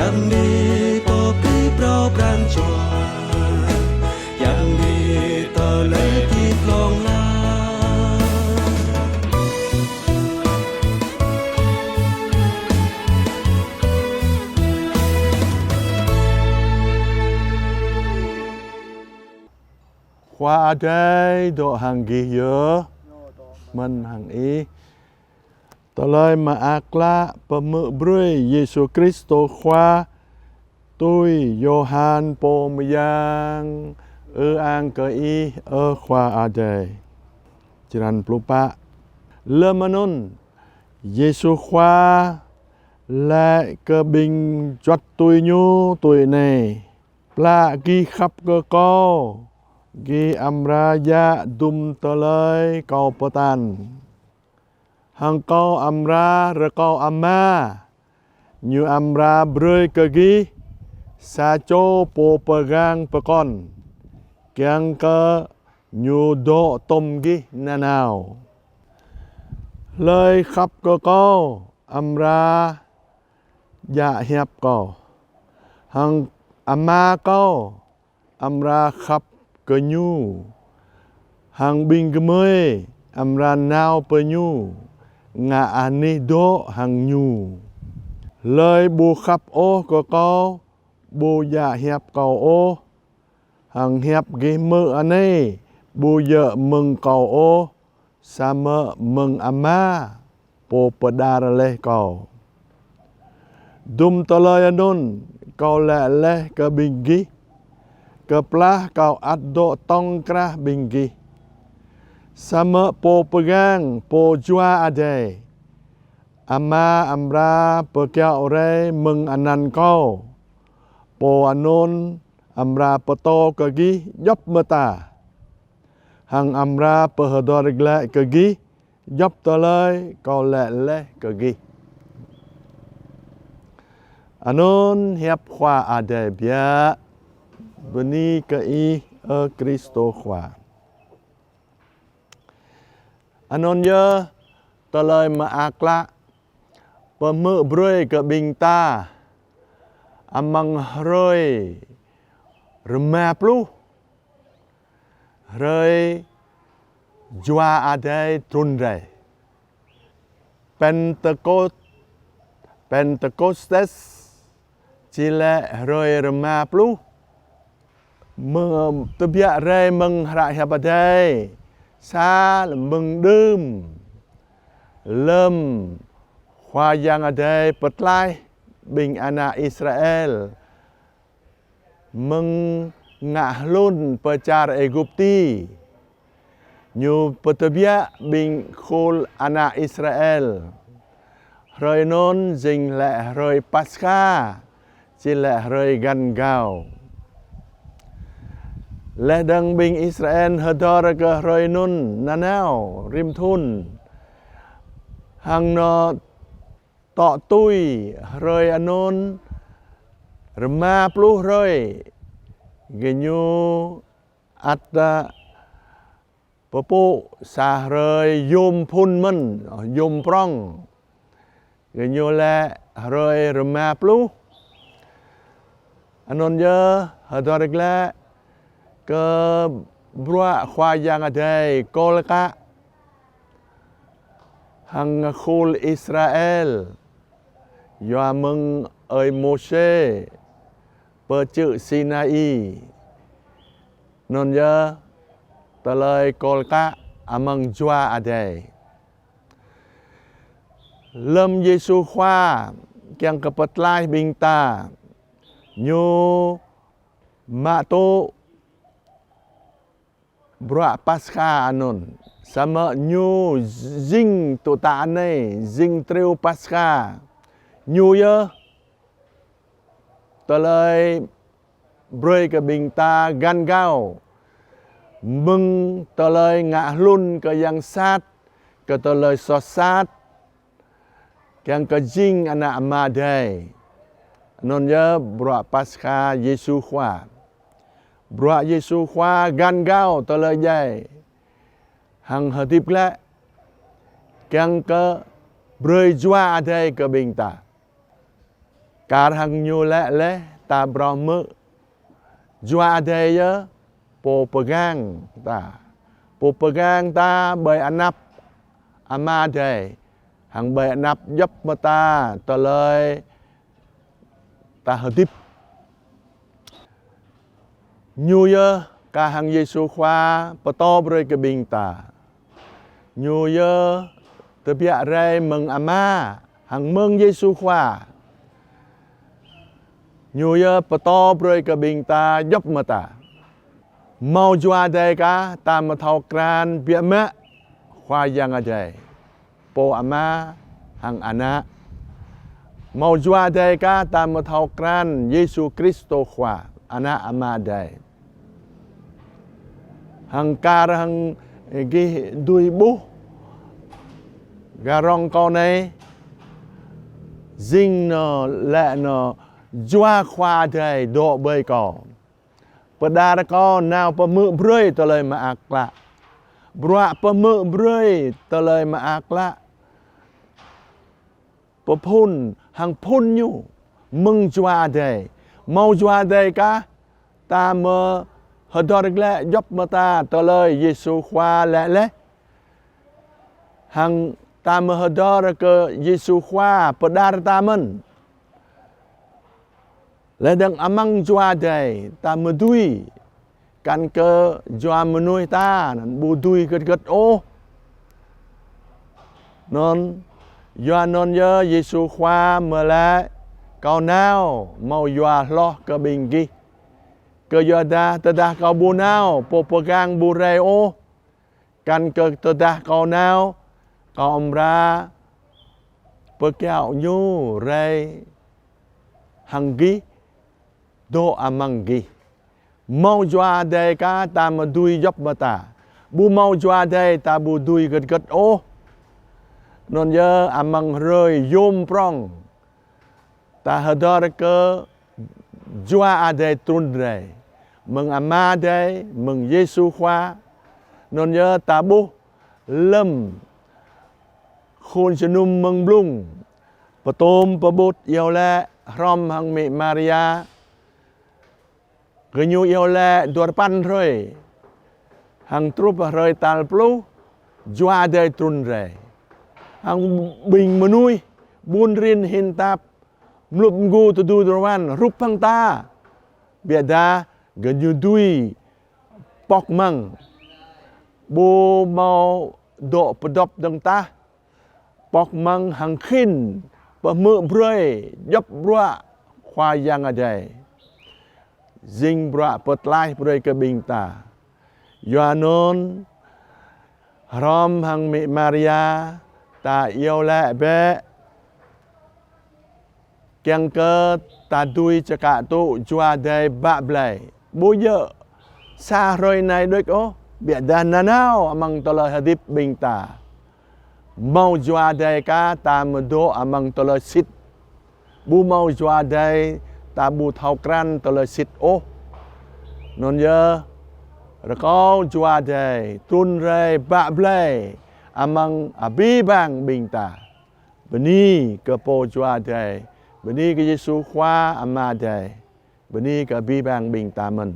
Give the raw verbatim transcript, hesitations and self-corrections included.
Yang ni pô pơpŭ pran jua, yang ni tơlơi pơpŭ hlŏng lar. Khua Adai dŏ hăng gih yơh. Mơ̆n hăng ih. Tơlơi mơak klă pơhmư̆ brơi Yêsu Kristô Khua tui Yôhan pô mơyang. Ư-ang kơ ih, ơ Khua Adai. Črăn pluh pă. Lơm anŭn, Yêsu Khua laĭ kơ ƀing juăt tui Ñu tui anai: Plah gih khăp kơ Kâo, gih amra djă dŭm tơlơi Kâo pơtă. Hăng Kâo amra rơkâo Ama, Ñu amra brơi kơ gih sa čô Pô Pơgang pơkŏn, kiăng kơ Ñu dŏ tŏm gih nanao. Hlơi khăp kơ Kâo amra djă hiăp Kâo, hăng Ama Kâo amra khăp kơ ñu, hăng ƀing gơmơi amra nao pơ ñu, ngă anih dŏ hăng ñu. Hlơi ƀu khăp ôh kơ Kâo, ƀu djă hiăp Kâo ôh, hăng hiăp gih hmư̆ anai ƀu djơ̆ mơ̆ng Kâo ôh, samơ̆ mơ̆ng Ama, Pô pơđar laih Kâo. Dŭm tơlơi anŭn Kâo laĭ laih kơ ƀing gih, kơplah Kâo ăt dŏ tŏng krah ƀing gih. Samơ̆ Pô Pơgang, Pô Jua Adai, Ama amra pơkiaŏ rai mơ̆ng anăn Kâo, Pô anŭn amra pơtô kơ gih djŏp mơta, hăng amra pơhơdơr glaĭ kơ gih djŏp tơlơi Kâo laĭ laih kơ gih. Anŭn hiăp Khua Adai biă. Bơni kơ Ih, ơ Kristô Khua. Anŭn yơh tơlơi mơak klă pơhmư̆ brơi kơ ƀing ta amăng hrơi rơma pluh, hrơi Jua Adai trŭn rai. Pentekôt, Pentekôstes, či laĭ hrơi rơma pluh, mơ̆ng, tơbiă rai mơ̆ng hră hiăp Adai, sa mơ̆ng đưm, lơm Khua Yang Adai pơtlaih ƀing ană Israel mơ̆ng ngă hlŭn pơ čar Êgupti. Ñu pơtơbiă ƀing khul ană Israel. Hrơi anŭn jing laĭ hrơi Paskha, či laĭ hrơi găn gao. Laih dơ̆ng ƀing Israel hơdơr kơ hrơi anŭn nanao rĭm thŭn, hăng nao tŏ tui hrơi anŭn rơma pluh hrơi, gơñu ăt pơpŭ sa hrơi yôm phŭn mơ̆n, yôm prŏng. Gơñu laĭ hrơi rơma pluh. Anŭn yơh hơdơr glaĭ kơ bruă Khua Yang Adai kôl kă hăng khul Israel yua mơ̆ng ơi Môsê pơ čư̆ Sinai. Anŭn yơh tơlơi kôl kă amăng Jua Adai. Lơm Yêsu Khua kiăng kơ pơtlaih ƀing ta, Ñu mă tŭ bruă Paskha anŭn. Samơ̆ Ñu jing tŭ ta anai, jing triu Paskha. Ñu yơh tơlơi brơi kơ ƀing ta găn gao mơ̆ng tơlơi ngă hlŭn kơ yang sat, kơ tơlơi soh sat, kiăng kơ jing ană Ama Adai. Anŭn yơh bruă Paskha Yêsu Khua. Bruă Yêsu Khua găn gao tơlơi djai hăng hơdip glaĭ, kiăng kơ brơi Jua Adai kơ ƀing ta. Kar hăng ñu laĭ laih ta brŏ hmư̆: Jua Adai yơh Pô pơgang ta. Pô pơgang ta ƀơi anăp Ama Adai, hăng ƀơi anăp djŏp mơta tơlơi ta hơdip. Ñu yơh kah hăng Yêsu Khua pơtô brơi kơ ƀing ta. Ñu yơh tơbiă rai mơ̆ng Ama hăng mơ̆ng Yêsu Khua. Ñu yơh pơtô brơi kơ ƀing ta djŏp mơta. Hmâo Jua Adai kah ta mơ̆ thâo krăn biă mă Khua Yang Adai, Pô Ama hăng Ană. Hmâo Jua Adai kah ta mơ̆ thâo krăn Yêsu Kristô Khua, Ană Ama Adai. Hăng kar hăng gih dưi ƀuh gah rŏng kâo anai, jing nơ laĭ nơ Jua Khua Adai dŏ ƀơi kâo. Pơđar kâo nao pơhmư̆ brơi tơlơi mơak klă. Bruă pơhmư̆ brơi tơlơi mơak klă pơphŭn hăng phŭn ñu mơ̆ng Jua Adai. Hmâo Jua Adai kah ta mơ̆ hơdơr glaĭ djŏp mơta tơlơi Yêsu Khua laĭ laih. Hăng ta mơ̆ hơdơr kơ Yêsu Khua pơđar ta mơ̆n. Laih dơ̆ng amăng Jua Adai ta mơ̆ dưi, kăn kơ jua mơnuih ta anŭn ƀu dưi gơ̆t gơ̆t ôh. Anŭn, yua anŭn yơh Yêsu Khua mơ̆ laĭ: Kâo nao hmâo yua hloh kơ ƀing gih. Kơ yua dah tơdah kâo ƀu nao, Pô pơgang ƀu rai ôh. Kăn kơ tơdah kâo nao, kâo amra pơkiaŏ ñu rai hăng gih, dŏ amăng gih. Hmâo Jua Adai kah ta mơ̆ dưi djŏp mơta. Ƀu hmâo Jua Adai ta ƀu dưi gơ̆t gơ̆t ôh. Anŭn yơh amăng hrơi yôm prŏng ta hơdơr kơ Jua Adai trŭn rai, mơ̆ng Ama Adai, mơ̆ng Yêsu Khua. Anŭn yơh ta ƀuh lơ̆m khul jơnum mơ̆ng blung pơtôm pơƀut iâu laĭ hrŏm hăng mĭ Maria. Gơñu iâu laĭ duapăn hrơi, hăng truh hrơi tal pluh, Jua Adai trŭn rai. Hăng ƀing mơnuih ƀun rin hin tap, mlŭp mgu tơdu tơruan hrup hăng ta. Biă dah gơñu dưi pŏk măng, ƀu hmâo dŏ pơdŏp dơ̆ng tah. Pŏk măng hăng khĭn pơhmư̆ brơi djŏp bruă Khua Yang Adai, jing bruă pơtlaih brơi kơ ƀing ta. Yua anŭn, hrŏm hăng mĭ Maria, ta iâu laĭ bĕ, kiăng kơ ta dưi čơkă tŭ Jua Adai bă blai. Ƀu djơ̆ sa hrơi anai đôč ôh, biă dah nanao amăng tơlơi hơdip ƀing ta. Hmâo Jua Adai kah ta mơ̆ dŏ amăng tơlơi sĭt. Ƀu hmâo Jua Adai ta ƀu thâo krăn tơlơi sĭt ôh. Anŭn yơh, rơkâo Jua Adai trŭn rai bă blai amăng abih bang ƀing ta. Bơni kơ Pô Jua Adai, bơni kơ Yêsu Khua Ama Adai, bơni kơ abih bang ƀing ta mơ̆n.